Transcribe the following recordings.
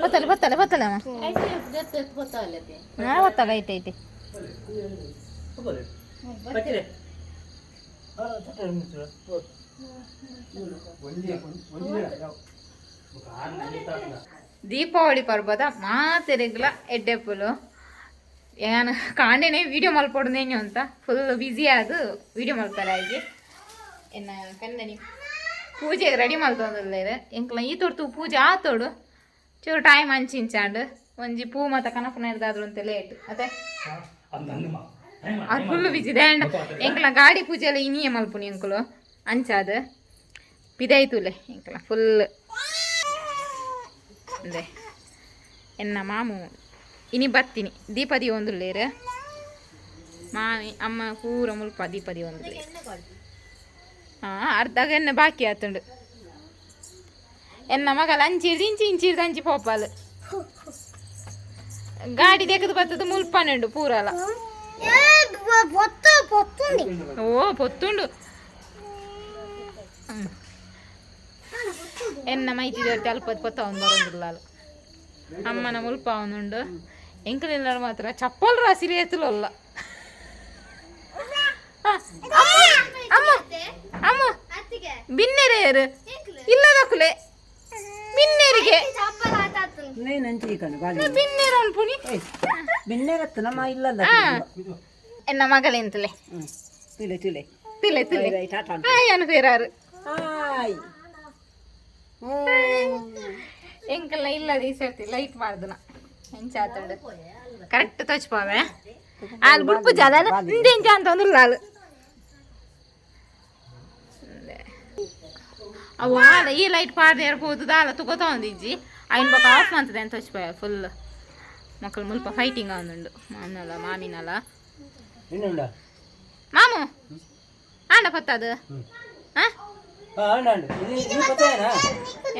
ಬತ್ತಲೆ ಬತ್ತಲೆ ಬತ್ತಲೆ ಅಮ್ಮ. ನಾ ಬತ್ತಲ್ಲ ಐತೆ ಐತೆ. ದೀಪಾವಳಿ ಪರ್ಬದ ಮಾತೆರೆಗ್ಲ ಎಡ್ಡೆಪ್ಪುಲು. ಯಾನ್ ಕಾಂಡೆನೆ ವೀಡಿಯೋ ಮಲ್ಪೊಡುನೇನು ಅಂತ ಫುಲ್ ಬ್ಯುಸಿ ಆದ್ ವೀಡಿಯೋ ಮಲ್ಪರೆ ಆಗಿ. ಎನ್ನ ಕಂದನಿ ಪೂಜೆಗೆ ರೆಡಿ ಮಲ್ತೊಂದುಲ್ಲೆರ್. ಎಂಕ್ಲ ಈ ತೊಡ್ತು ಪೂಜೆ ಆತೋಡು ಚೂರು ಟೈಮ್ ಅಂಚಿಂಚಾಂಡ್. ಒಂಜಿ ಪೂ ಮಾತ ಕನಪುನ ಇರ್ದಾದ್ರು ಅಂತ ಲೇಟ್ ಅತ್ತೆ. ಅದು ಫುಲ್ ಬಿಜಿ ದ್ಯಾಂಡ. ಎಂಕ್ಲ ಗಾಡಿ ಪೂಜೆ ಎಲ್ಲ ಇನಿಯೇ ಮಲ್ಪುನಿ ಎಂಕುಲು. ಅಂಚಾದ ಪಿದಾಯ್ತುಲೆ ಎಂಕ್ಲ ಫುಲ್. ಅಂದೆ ಎನ್ನ ಮಾಮು ಇನಿ ಬತ್ತೀನಿ ದೀಪ ದೀವೊಂದುಲ್ಲೆರ್. ಮಾಮಿ ಅಮ್ಮ ಪೂರ ಮುಲ್ಪ ದೀಪ ದೀವೊಂದುಲ್ಲೆರ್. ಹಾಂ, ಅರ್ಧಾಗ ಎನ್ನ ಬಾಕಿ ಆತುಂಡು. ಎನ್ನ ಮಗಲ ಅಂಚಿರ್ದು ಇಂಚಿ ಇಂಚಿರ್ದು ಅಂಚಿ ಪೋಪಾಲ್. ಗಾಡಿ ದೆಕ್ಕದು ಬತ್ತದ ಮುಲ್ಪನುಂಡು ಪೂರಲ. ಓ ಪೊತ್ತುಂಡು. ಹ್ಮ್. ಎನ್ನ ಮೈತಿ ಅಲ್ಪ ಪೊತ್ತ ಒಂದು ಬರೋದಿಲ್ಲ. ಅಮ್ಮನ ಮುಲ್ಪ ಅವನುಂಡು. ಎಂಕಲಿಲ್ಲ ಮಾತ್ರ ಚಪ್ಪಲ್ ರಾಸಿ ಏತುಲಲ್ಲ. ಅಮ್ಮ ಅಮ್ಮ, ಬಿನ್ನೆರೆ ಇಲ್ಲದಕ್ಕುಲೆ ಬಿನ್ನೆರಿಗೆ. ಬಿನ್ನೆರ ಅನ್ಪುನಿ. ಬಿನ್ನೆರತ್ತು ನಮ್ಮ ಇಲ್ಲಲ್ಲ. ಎನ್ನ ಮಗಳೆಂತಲೆ. ತುಲೆ ತುಲೆ. ತಿಲೆ ತಿಲೆ. ಟಾಟಾ. ಹಾಯ್ ಅನ್ಪೇರಾರು. ಹಾಯ್. ಎಂಕಲ್ಲ ಇಲ್ಲ ಈ ಸರ್ತಿ ಲೈಟ್ ಮಾಡ್ದನ ಎಂಚಾತಂಡು ಕರೆಕ್ಟ್ ತೋಚ್ಪಾವೆ. ಅಲ್ಲಿ ಬುಡ್ಪು ಜಾಲ ಇಂದೆಂಚ ಅಂತ ಒಂದು ಲಾಲು ಅವು ಆಲ. ಈ ಲೈಟ್ ಪಾಡ್ದೆ ಇರ್ಬೋದು ದಾಲ ತುಗೋತ ಒಂದಿಜ್ಜಿ. ಐನ್ ಬೊಕ ಆಫ್ ಮಂತದೆ ಅಂತ ತೋಚ್ಪಾಯ. ಫುಲ್ ಮಕ್ಕಳು ಮುಲ್ಪ ಫೈಟಿಂಗ್ ಆವೊಂದುಂಡು, ಮಾಮನಲ ಮಾಮಿನಲ. ಮಾಮು ಆಂಡ ಪತ್ತದು ಹಾ.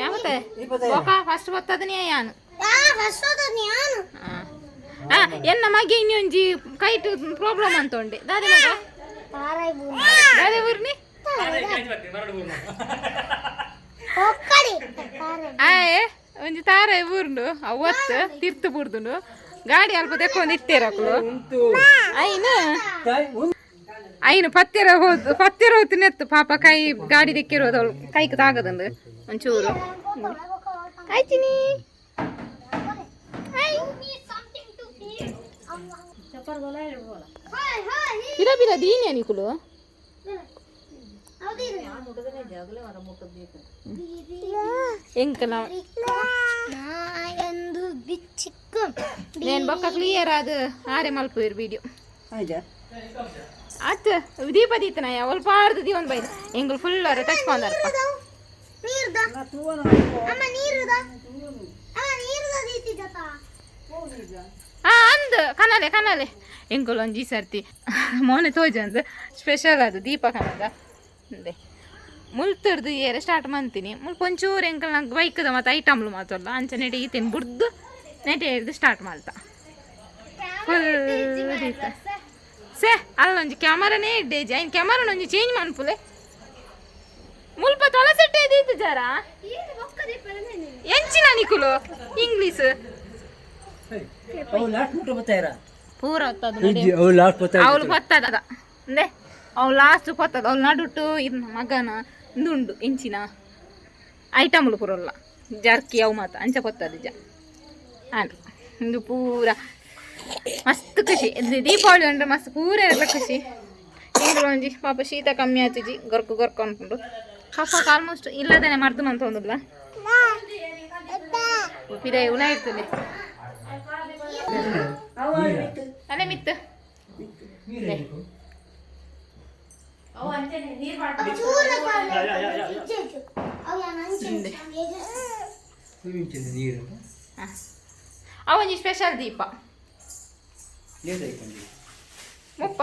ಯಾವತ್ತೆ ಬೊಕ ಫಸ್ಟ್ ಬತ್ತದ ನೀ ಯಾನು. ಆ ಎನ್ನ ಮಗೆ ಇನ್ನೊಂಜಿ ಕೈಟ್ ಪ್ರಾಬ್ಲಮ್ ಅಂತ ಉಂಡೆ. ದಾದೆ ಮಗ, ದಾದೆ ಊರ್ನಿ? ಆಯೆ ಒಂಜಿ ತಾರೆ ಊರ್ಂಡು ಅವತ್ತು ತಿರ್ತು ಬುಡ್ದುಂಡು. ಗಾಡಿ ಅಲ್ಪ ತೆಕ್ಕೊಂದು ಇತ್ತೇರ ಅಕುಲು. ಐನು ಐನು ಪತ್ತೆರ ಹೋದ್ ಪತ್ತೆರ ಹೋತು ನೆತ್ತು. ಪಾಪ ಕೈ ಗಾಡಿ ದಿಕ್ಕಿರೋದು ಅವಳು ಕೈಗೆ ತಾಗದಂದು ಒಂಚೂರು. ಆಯ್ತಿನಿ. ಬಿರ ಬಿರ ದೀನ್ಯ ನಿಕುಲು. ಎಂಕಲ ನೇನ್ ಬೊಕ್ಕ ಕ್ಲಿಯರ್ ಅದು ಆರೆ ಮಲ್ಪುವೆರ್ ವಿಡಿಯೋ. ಆತ್ ದೀಪ ದೀತನ ಅವಳು ಪಾರ್ದು ದೀವನ್ ಬೈದ. ಎಂಗುಲು ಫುಲ್ ಅರೆ ಟಚ್ ಬಂದಾರಪ್ಪ. ಹಾ ಅಂದ್ ಕನಲೆ ಕನಲೆ. ಎಂಕುಲು ಒಂಜಿ ಸರ್ತಿ ಮೋನೆ ತೋಜಂದು ಸ್ಪೆಷಲ್ ಅದು ದೀಪ ಕನದ. ಅಂದೆ ಮುಲ್ತರ್ದು ಏರೆ ಸ್ಟಾರ್ಟ್ ಮಂತೀನಿ. ಮುಲ್ಪ ಒಂಚೂರು ಎಂಕಲ್ ನಂಗೆ ಬೈಕ್ದ ಮತ್ತು ಐಟಮ್ಲು ಮಾತಲ್ಲ ಅಂಚ ನೆಟೆ ಈತೇನು ಬುಡ್ದು ನೆಟೆ ಹಿಡ್ದು ಸ್ಟಾರ್ಟ್ ಮಾಡ್ತಾ ಫುಲ್ ದೀಪ. ಸೇ ಅಲ್ಲೊಂಜಿ ಕ್ಯಾಮರಾನೇ ಇಡ್ಡೇಜಿ. ಐನ್ ಕ್ಯಾಮರಾನ ಒಂಜಿ ಚೇಂಜ್ ಮನ್ಪುಲೆ. ಮುಲ್ಪ ತೊಲಸೆಟ್ಟೆ ದೀತು ಜರ. ಎಂಚಿನ ನಿಕುಲು ಇಂಗ್ಲೀಷ್ ಪೂರ. ಅವಳು ಪತ್ತದ ಅಂದೆ. ಅವಳು ಲಾಸ್ಟ್ ಪತ್ತದ. ಅವಳು ನಡುಟು ಇರ್ನ ಮಗನ ಇಂದುಂಡು ಎಂಚಿನ ಐಟಮ್ಲು ಪೂರಲ್ಲ ಜರ್ಕಿ ಅವು ಮಾತ ಅಂಚ ಪತ್ತದ ಜ. ಆಂಡ್ ಇಂದು ಪೂರ ಮಸ್ತ್ ಖುಷಿ. ಇದು ದೀಪಾವಳಿ ಅಂದ್ರೆ ಮಸ್ತ್ ಪೂರ ಎಲ್ಲ ಖುಷಿ. ಇಂಗ್ಲು ಒಂಜಿ ಪಾಪ ಶೀತ ಕಮ್ಮಿ ಆತಿಜಿ. ಗೊರ್ಕು ಗೊರ್ಕು ಅನ್ಕೊಂಡು ಪಾಪ ಆಲ್ಮೋಸ್ಟ್ ಇಲ್ಲದೇನೆ ಮರ್ದು ಮಂತ ಒಂದಿಲ್ಲ ಪಿದಾಯಿ ಉಲ ಇರ್ತದೆ. ಅಲೆ ಮಿತ್ತು. ಅವೊಂಜಿ ಸ್ಪೆಷಲ್ ದೀಪ ಮುಪ್ಪ.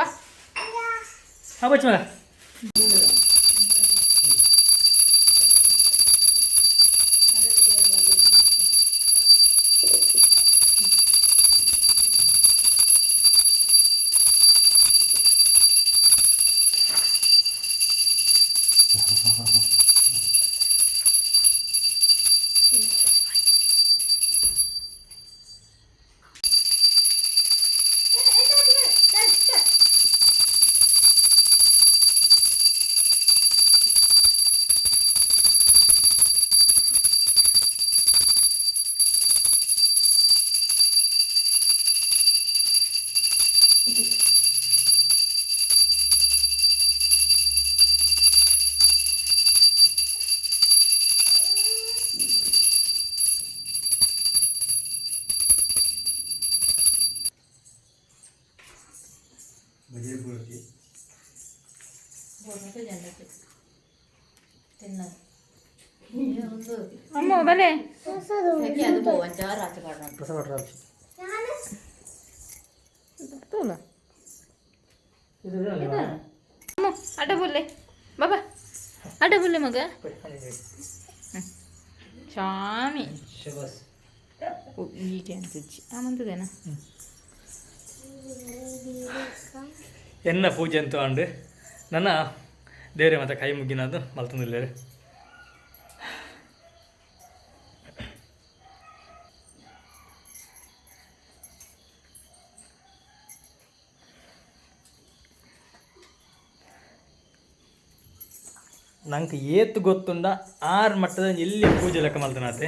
ಅಮ್ಮ ಬಲೆ. ತೂಲ ಅಮ್ಮ, ಅಡ್ಡ ಬುಲ್ಲೆ ಬಾಬಾ, ಅಡ್ಡ ಬುಲ್ಲೆ ಮಗ. ಸ್ವಾಮಿ ಹೀಗೆ ಅನ್ಸುಚ್ಚಿ ಆ ಮಂತದೇನ. ಎನ್ನ ಪೂಜೆ ಅಂತ ಅಂಡು ನನ್ನ ದೇವರೇ ಮತ್ತೆ ಕೈ ಮುಗ್ಗಿನದು ಮಲ್ತಂದಿಲ್ಲೇರು. ನಂಗೆ ಏತು ಗೊತ್ತುಂಡ ಆರು ಮಟ್ಟದ ಎಲ್ಲಿ ಪೂಜೆ ಲೆಕ್ಕ ಮಲ್ತನಾತೆ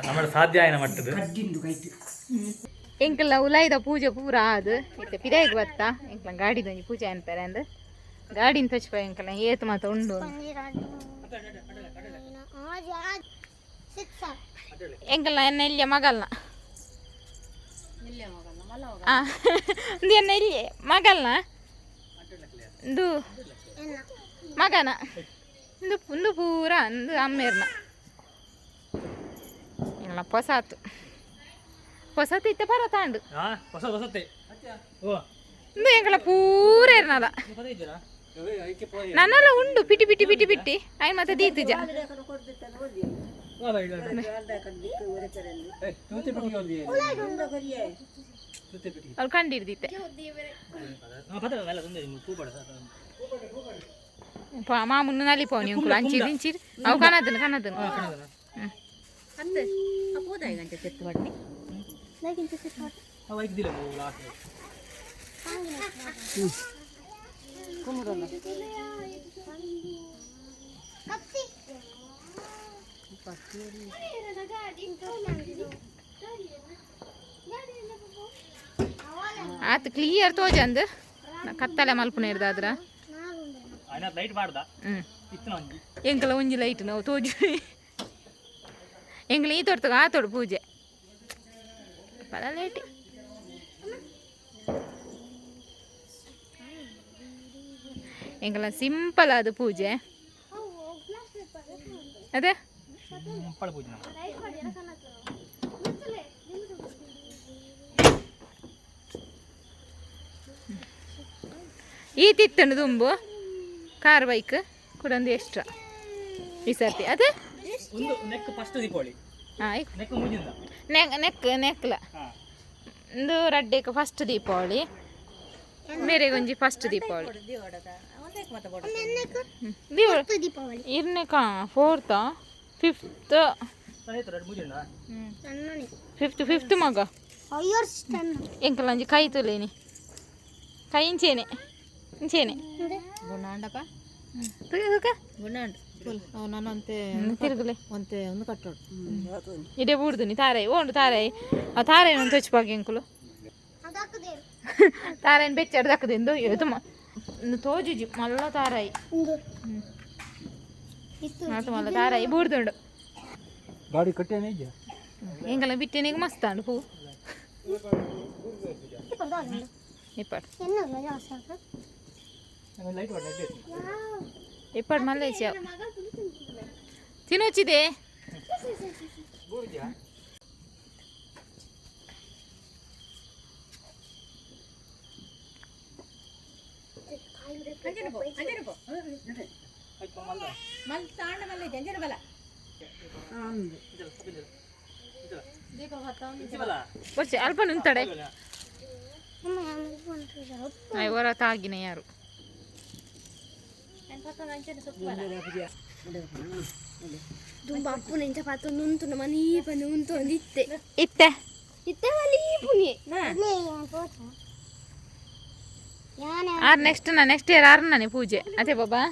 ನಮ್ಮ ಸಾಧ್ಯ ಆಯ್ನ ಮಟ್ಟದ. ಕಡ್ಡಿಂಡು ಕೈಟ್. ಎಂಕಲ್ಲ ಉಲಾಯ್ದ ಪೂಜೆ ಪೂರ ಅದು ಇತ್ತೆ ಪಿದಾಯಿಗ್ ಬತ್ತ. ಎಂಕ್ಲ ಗಾಡಿದೊಂಜಿ ಪೂಜೆ ಅನ್ಪೆರೆ ಅಂದ್ ಗಾಡಿನ ತಚ್ಪ. ಎಂಕಲ್ಲ ಏತ್ ಮಾತ ಉಂಡು. ಎಂಕಲ್ಲ ಎನ್ನ ಎಲ್ಲಿಯ ಮಗಲ್ನ, ಆ, ಉಂದು ಎನ್ನ ಎಲ್ಲಿ ಮಗಲ್ನ, ಇಂದು ಮಗನ, ಇಂದು ಉಂದು ಪೂರ ಅಂದು ಅಮ್ಮೇರ್ನ. ಎಂಕಲ್ಲ ಪೊಸಾತು ಪೊಸತು ಇತ್ತೆ ಪರತಾಂಡು. ಹೊಸ ಹೊಸತೆ ಓ. ಇಂದು ಎಂಕಲ ಪೂರ ಇರ್ನದ ನನ್ನೆಲ್ಲ ಉಂಡು ಪಿಟಿ ಪಿಟಿ ಪಿಟಿ ಪಿಟಿ ಐನ್ ಮತ್ತೆ ದೀತುಜ. ಅವ್ರು ಕಂಡಿಡ್ದಿತ್ತೆ. ಮಾಮೂಲು ನಲಿಪೋನಿ ಉಂಕುಲು ಅಂಚಿರ್ ಇಂಚಿರ್ ಅವು ಕನದನು ಕನದನು. ಆತು ಕ್ಲಿಯರ್ ತೋಜಂದು ಕತ್ತಲೆ ಮಲ್ಪುನ ಇರ್ದಾದ್ರ. ಲೈಟ್ ಮಾಡ್ದ. ಹ್ಞೂ. ಇತ್ತು ಒಂಜಿ. ಎಂಕಲ ಒಂಜಿ ಲೈಟ್ ನಾವು ತೋಜು. ಎಂಕಲ ಈ ತೋರ್ತಗ ಆ ತೋಡು ಪೂಜೆ ಪಲ ಲೈಟ್. ಎಂಕಲ ಸಿಂಪಲ್ ಅದು ಪೂಜೆ ಅದೇ. ಪಳ ಪೂಜೆ ನಮ್ಮ. ಈ ತಿತ್ತಂಡು ದುಂಬು ಕಾರ್ ಬೈಕ್ ಕೂಡ ಒಂದು ಎಕ್ಸ್ಟ್ರಾ ಈ ಸರ್ತಿ ಅದೇ. ಒಂದು ನೆಕ್ ಫಸ್ಟ್ ದೀಪಾವಳಿ. ಹಾಂ. ನೆಕ್ ಮುಗಿಂದ. ನೆಕ್ ನೆಕ್ ನೆಕ್ಲ. ಹಾಂ. ಒಂದು ರಡ್ಡೆಕ್ ಫಸ್ಟ್ ದೀಪಾವಳಿ, ಮೇರೆಗೊಂಜಿ ಫಸ್ಟ್ ದೀಪಾವಳಿ. ದೀಪಾವಳಿ ಇರ್ನೆಕ ಫೋರ್ತ್ ಫಿಫ್ತ್. ಆಯ್ತು, ಎರಡು ಮುಗಿಂದ. ಫಿಫ್ತ್ ಫಿಫ್ತ್ ಮಗ. ಎಂಕಲ ಒಂಜಿ ಕೈ ತುಲೇನಿ, ಕೈ ಇಂಚೇನೆ ಇಂಚೇನೆ. ಗುಂಡಾಂಡಪ್ಪ. ತುಕ. ಗುಂಡಾಂಡ್ ನಾನಂತೆ. ತಿರುಗುಲೆ. ಒಂತೆ ಒಂದು ಕಟ್ಟೋಡು. ಇಡೇ ಬೂಡ್ದುನಿ ತಾರೈ ಓಂಡು ತಾರೈ. ಆ ತಾರೈ ಒಂದು ತೊಚ್ಪಾಗಿ ಎಂಕುಲು ತಾರೈನ್ ಬೆಚ್ಚಾಡ್ ದಕ್ಕದಿಂದು ಏತು ತೋಜುಜಿ ಮಲ್ಲ ತಾರಾಯಿ ಮಾತು ಮಲ್ಲ ತಾರಾಯಿ ಬೂಡ್ದುಂಡು. ಗಾಡಿ ಕಟ್ಟೇನೆ ಇದೆಯಾ? ಎಂಕಲ ಬಿಟ್ಟೆನಿಗೆ ಮಸ್ತ್ ಅಂಡು ಹೂ ಇಪ್ಪಡ್. ಲೈಟ್ ಮಾಡಿ. ಇಪ್ಪಡ್ ಮಲ್ಲೇಚ ತಿನ್ನೋಚಿದೆ. ಬೊಚ್ಚೆ ಅಲ್ಪ ನಿಂತಡೆ ಹೊರ ತಾಗಿನ ಯಾರು. ದುಂಬ ಅಪ್ಪುನ ಇಂಚ ಪತ್ತೊಂದು ಉಂಟು ಮನೀಪನೆ ಉಂಟು ಒಂದು ಇತ್ತೆ. ಇತ್ತೆ. ಇತ್ತೆ ಮಲೀಪುನಿ. ಆರ್ ನೆಕ್ಸ್ಟ್ ನಾ ನೆಕ್ಸ್ಟ್ ಇಯರ್ ಆರ್ ನಾನೇ ಪೂಜೆ ಅದೇ ಬಾಬಾ.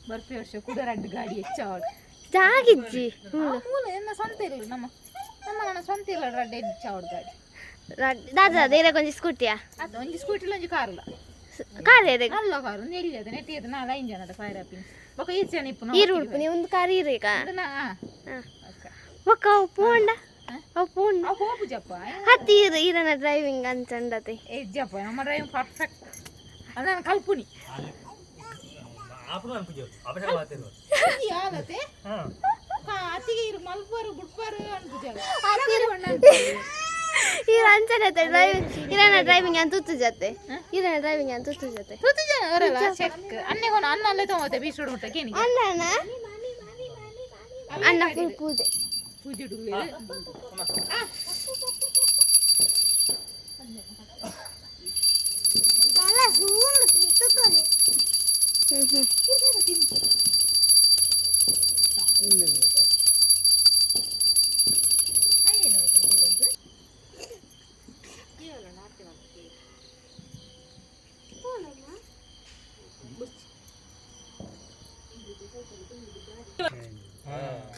ಬರ್ಪಿ ವರ್ಷ ಕೂಡ ರಡ್ಡು ಗಾಡಿ ಹೆಚ್ಚಾವಳು. ಜಾಗಿಜ್ಜಿ. ಮೂಲ ಎನ್ನ ಸ್ವಂತ ಇರಲಿ, ನಮ್ಮ ನಮ್ಮ ನನ್ನ ಸ್ವಂತ ಇಲ್ಲ, ರಡ್ಡು ಹೆಚ್ಚಾವಳು ಗಾಡಿ. ದಾದಾ ದೇರ ಕೊಂಚ ಸ್ಕೂಟಿಯಾ ಅದು ಒಂಜಿ ಸ್ಕೂಟಿ ಒಂಜಿ ಕಾರ್ ಕಾರ್ ಏರೆ ನಲ್ಲ ಕಾರ್ ಒಂದು ಎಲ್ಲಿ ನೆಟ್ಟಿ ಅದು ನಾಲ್ ಐದು ಜನದ ಫೈರ್ ಅಪ್ಪಿನ ಬೊಕ ಈಚೆ ಜನ ಇಪ್ಪು ಈರು ಉಡ್ಪುನಿ ಒಂದು ಕಾರ್ ಈರೇಗ ಬೊಕ್ಕ ಅವು ಪೋಂಡ ಅವು ಪೋಂಡ ಅವು ಹೋಪು ಜಪ್ಪ. ಹತ್ತಿ ಈರು ಈರನ ಡ್ರೈವಿಂಗ್ ಅಂಚಂಡತೆ. ಏ ಜಪ್ಪ, ನಮ್ಮ ಡ್ರೈವಿಂಗ್ ಪರ್ಫೆಕ್ಟ್. ಅದು ನಾನು ಕಲ್ಪುನಿ. ಆಪುನ ಅನ್ಪುಜಿ ಅವಸರ ಮಾತಿರು. ಯಾವತ್ತೆ ಅತ್ತಿಗೆ ಇರು ಮಲ್ಪರು ಬುಡ್ಪರು ಅನ್ಪುಜಲ್ಲ. ಈರ ಅಂಚನತೆ ಡ್ರೈವಿಂಗ್, ಈರನ ಡ್ರೈವಿಂಗ್ ಅಂತ ತುತ್ತು ಜೊತೆ, ಈರನ ಡ್ರೈವಿಂಗ್ ಅಂತ ತುತ್ತು ಜೊತೆ. ತುತ್ತು ಜನ ಅವರಲ್ಲ ಚೆಕ್ ಅನ್ನೆಗೋನ ಅನ್ನ ಅಲ್ಲೇ ತಗೋತೆ ಬೀಸುಡು ಮುಟ್ಟ ಕೇನಿಗೆ. ಅಣ್ಣನ ಅಣ್ಣ ಫುಲ್ ಪೂಜೆ. ಪೂಜೆ. ಹ್ಮ್ ಹ್ಮ್.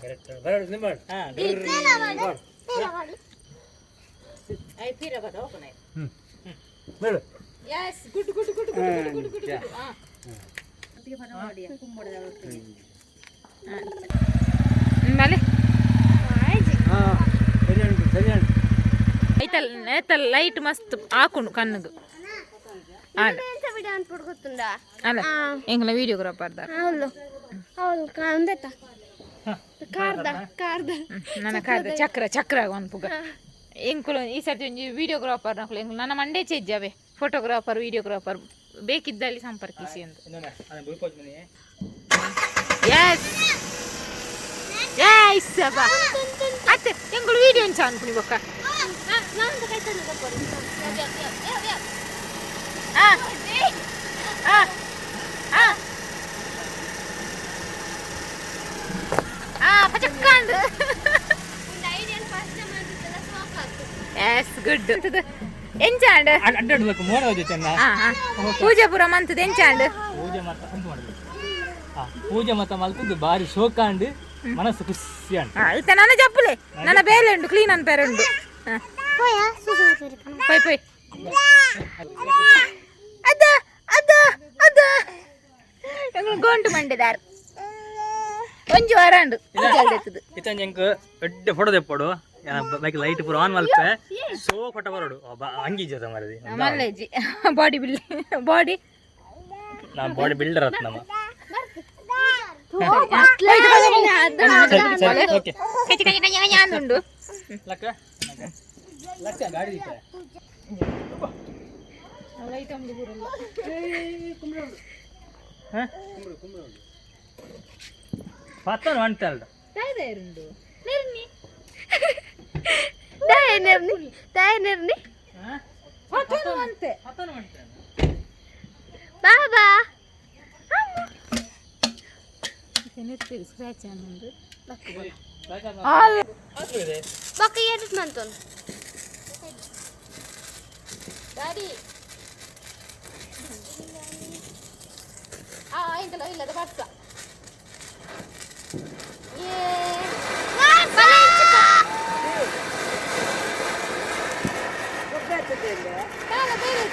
ಕರೆಕ್ಟ್ ಬರಡು ನಿಮ್ಮ ಹಾ. ಬೇಡ. Yes, good good good good good good good. ಬಲೆ. ಹಾ ಸರಿ ಉಂಟು, ಸರಿ ಉಂಟು. ಐತಲ್ ನೇತಲ್ ಲೈಟ್ ಮಸ್ತ್ ಹಾಕುಂಡು ಕಣ್ಣುಗು ಆಂಡ. ಎಂತ ಬಿಡ ಅನ್ಪುಡ್ ಗೊತ್ತುಂಡ. ಅಲ್ಲ, ಎಂಕಲ ವಿಡಿಯೋಗ್ರಾಫರ್ ದಾರ. ಅವಳು ಅವಳು ಅಂದತ್ತ ಕಾರ್ದ ಕಾರ್ದ. ನನ್ನ ಕಾರ್ದ ಚಕ್ರ ಚಕ್ರ ಅನ್ಪುಗ. ಎಂಕುಲು ಈ ಸರ್ತಿ ಒಂಜಿ ವಿಡಿಯೋಗ್ರಾಫರ್ ನಕುಲು ಎಂಕುಲು ನನ್ನ ಮಂಡೇ ಚೇಜ್ಜಾವೆ. ಫೋಟೋಗ್ರಾಫರ್ ವಿಡಿಯೋಗ್ರಾಫರ್ ಬೇಕಿದ್ದಲ್ಲಿ ಸಂಪರ್ಕಿಸಿ ಅಂತ. ಇನ್ನೊಮ್ಮೆ ಅದನ್ನ ಬುಳ್ಕೋಚ್ ಮನೆ. ಎಸ್ ಎಸ್ ಅಬ್ಬಾ ಅತ್ತೆ, ಎಂಕುಲು ವಿಡಿಯೋ ಒಂಚ ಅನ್ಪುನಿ ಬೊಕ್ಕ. ಆ ಆ ಆ ಆ ಪಚಕ್ಕಂಡು. S, good. ಎಂಚಾಂಡ್? ಅಡ್ಡಾಡ್ಬೇಕು ಮೋಡ ಹೋದ ಚೆನ್ನ. ಆ ಆ ಪೂಜೆ ಪೂರ ಮಂತದ ಎಂಚಾಂಡ್? ಪೂಜೆ ಮತ್ತ ಉಂಟು ಮಾಡಬೇಕು. ಆ ಪೂಜೆ ಮತ್ತ ಮಲ್ತದ್ದು ಬಾರಿ ಶೋಕಾಂಡ್, ಮನಸ್ಸು ಖುಷಿ ಅಂಡ್. ಆ, ಇತ್ತ ನನ್ನ ಜಪ್ಪುಲೆ ನನ್ನ ಬೇಲೆ ಉಂಡು ಕ್ಲೀನ್ ಅನ್ ಪೇರೆ ಉಂಡು. ಪೊಯ್ ಪೊಯ್. ಅದ ಅದ ಅದ ಎಂಗಳು ಗೋಂಟು ಮಂಡಿದಾರ್ ಒಂಜಿ ವಾರ ಉಂಡು ಎತ್ತದು. ಇತ್ತಂಜ ಎಂಕ್ ಎಡ್ಡೆ ಫೋಟೋ ತೆಪ್ಪಡು. ಬೈಕ್ ಲೈಟ್ ಪೂರ ಆನ್ ಮಲ್ಪೆ, ಸೋ ಫೋಟೋ ಬರೋಡು. ಅಂಗಿ ಜೊತೆ ಮರದಿ. ಮಲ್ಲೇಜಿ ಬಾಡಿ ಬಿಲ್ ಬಾಡಿ. ನಾ ಬಾಡಿ ಬಿಲ್ಡರ್ ಆತ್ ನಮ್ಮ. ಸರಿ ಸರಿ, ಓಕೆ. ಕಚಿ ಕಚಿ ಕಚಿ ಕಚಿ ಅಂದುಂಡು. ಲಕ್ಕ ಲಕ್ಕ ಗಾಡಿ ದೀಪ. ಲೈಟ್ ಪೂರಲ್ಲ. ಪತ್ತನ వంటಲ್ಡ. ದಾಯದಾಯರುಂಡು ನೆರ್ನಿ. ದಾಯ ನೆರ್ನಿ, ದಾಯ ನೆರ್ನಿ. ಪತ್ತನ ಅಂತೆ. ಪತ್ತನ వంಟ. ಬಾಬಾ. ಸ್ಕ್ರ್ಯಾಚ್ ಅನ್ನೊಂದು. ಬೊಕ್ಕ ಎಡಿಟ್ ಮಂತೊಂದು. డాడీ ಆ ಇಂತಲ ಇಲ್ಲದ ಬರ್ತ ಏ. ಗೊತ್ತಾಗ್ತದೆ. ಕಾಲ ಬೇರೆ.